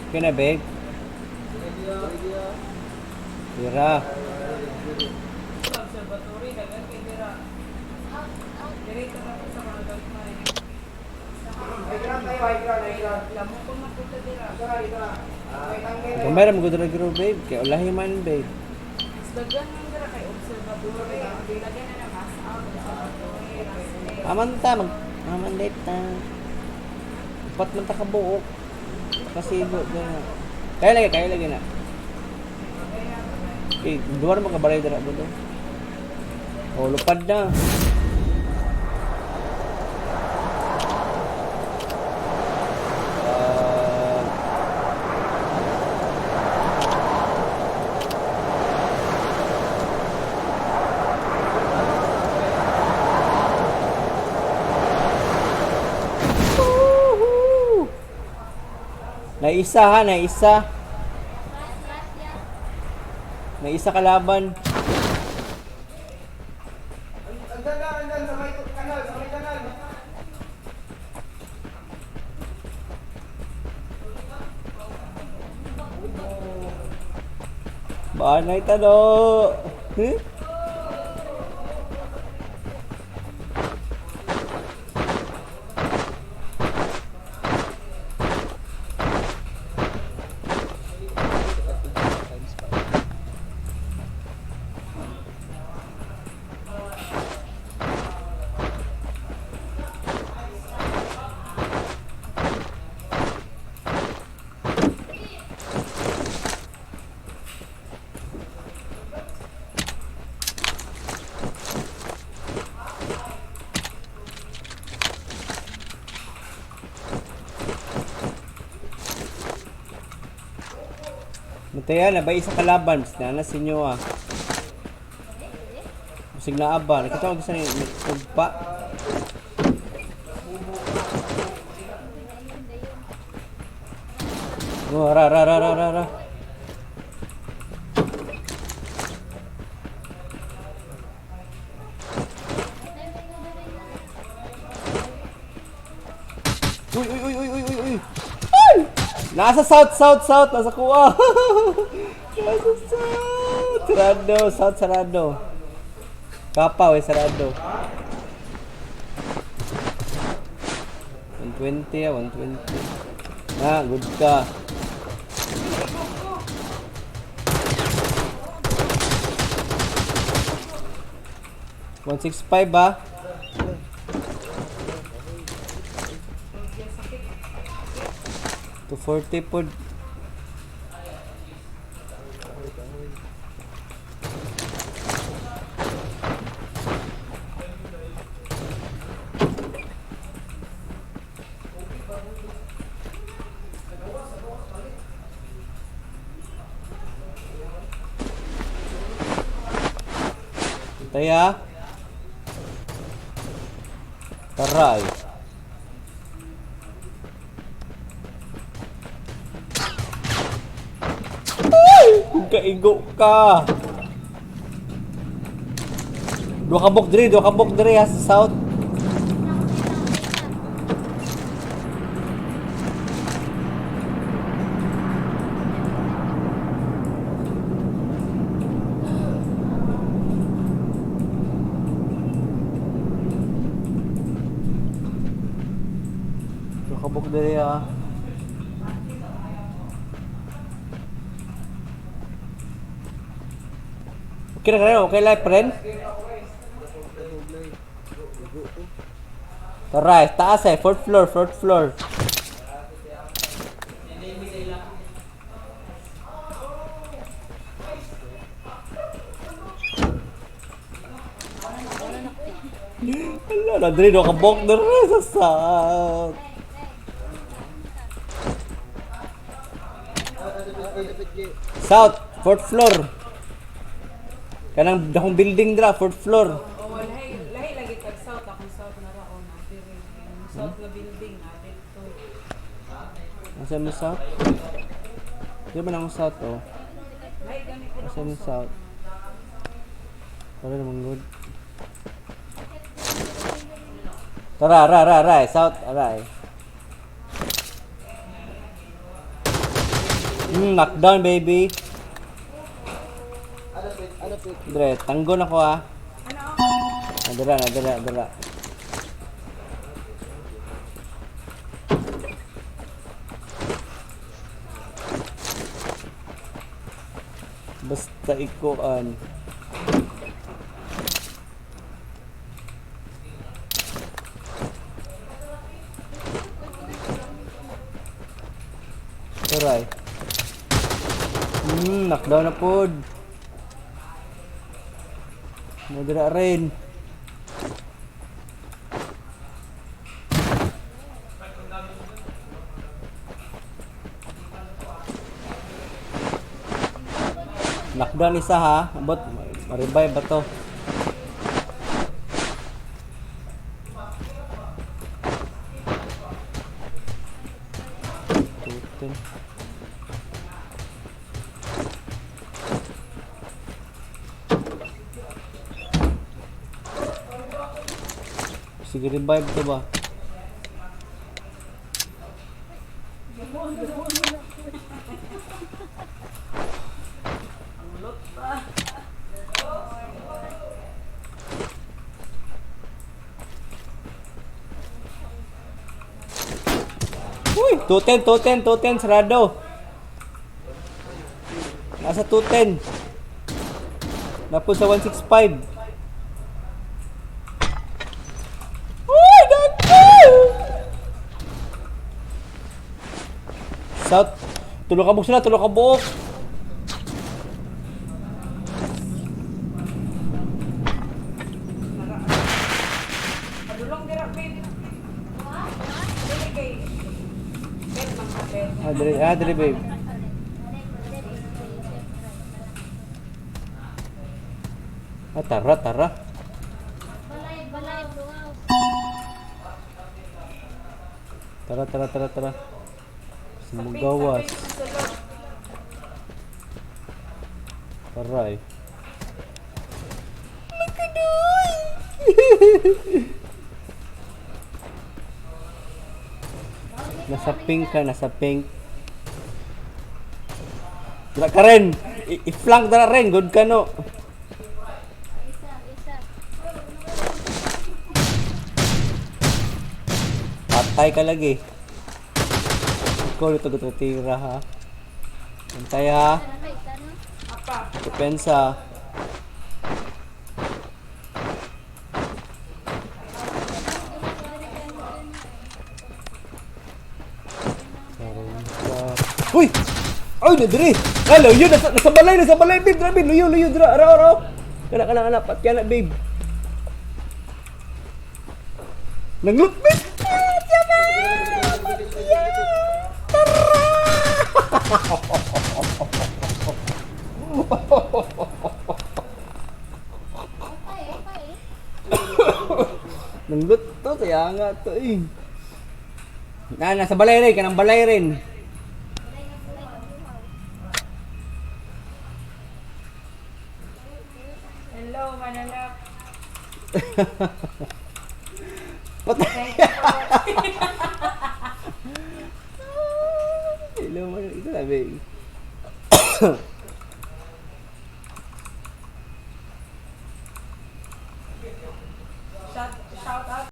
Okay na, babe. Tira. Observatory, dagan kay dira. Diri ka na sa mga gagmay. Lamo ko mapunta dira. Gamay ra magud ra gro, babe. Kay ulahi man, babe. Mas daghan man dira kay observatory. Daghan na na mas out observatory. Aman ta mag aman date ta. Upat man ta ka buok. Kasigo na. Kaya lagi na. Okay, duwa ra man ka balay dira budo. Oh, lupad na. Ah, Woohoo! Naisa ha, naisa. Naisa kalaban. Andyan na, andyan sa may kanal, sa may kanal. Banay tano. Huh? Mataya na ba isa kalaban? Basta na sa inyo ah. Musig na aba. Nakita ko gusto ni ugpa. Oh, ra ra ra ra ra ra. Uy, uy, uy, uy, uy, uy, uy. Ay! Nasa south, south, south. Nasa kuha. Nasa south. Sarado, south sarado. Kapaw eh, sarado. 120 ah, 120. Na, good ka. 165 ba? 240 po. Taya. Taray. Ay! Kung kaigo ka. Duha ka buk diri ha, sa south. Duha ka buk diri ha. Okay na kayo, okay lang, friend? Tara, taas eh, fourth floor, fourth floor. Ala, nandri no kabok na rin sa south. South, fourth floor. Kanang dakong building dra, fourth floor. Oh, lahi lahi lagi kag south akong south na ra oh na diri. Yung south nga building na dito. Asa mo south? Di ba nang south oh? Lahi gani po Asa mo south? Wala namang good. Tara, ra, ra, ra, south, aray. Knockdown, baby. Ano pit? Ano pit? Dre, tanggon ako ah. Ano? Nadala, nadala, nadala. Basta ikuan. Taray. Knockdown na pod. Nadala rin. Knockdown isa ha. Abot, ma-revive ba to? Tutin. Sige, revive to ba? Uy, 210, 210, 210, sarado. Nasa 210. Napo sa 165. Uy, dako! South. Tulo ka buok sila, tulo ka buok. Padulong dira, babe. Dili kay Bet man ka, bet. Ah, dre, babe. Ah, tara, tara. Balay, balay, wow. Tara, tara, tara, tara. Sa pink, sa Sumugawas. pink, sa sulod. Taray. Nasa pink ka, nasa pink. Dara ka rin. I-flank dara rin. Good ka no. Isa, isa. Patay ka lagi. Ikaw dito tira ha. Antay ha. Tara na, isa no? Apa. Depensa. Uy! Ay, nadiri! Ah, layo! Nasa balay! Nasa balay, babe! Grabe! Luyo, luyo! Dira! Araw, araw! Kana, kana, kana! Patya na, babe! Nanglut, babe! Patya na! Patya! Tara! Okay, okay. Nanglut to, kaya nga to eh. Na, nasa balay rin, kanang balay rin. Balay na balay ka buhaw. Hello, mananap. Patay. Thank you for watching. Hello, man. Ito sabi.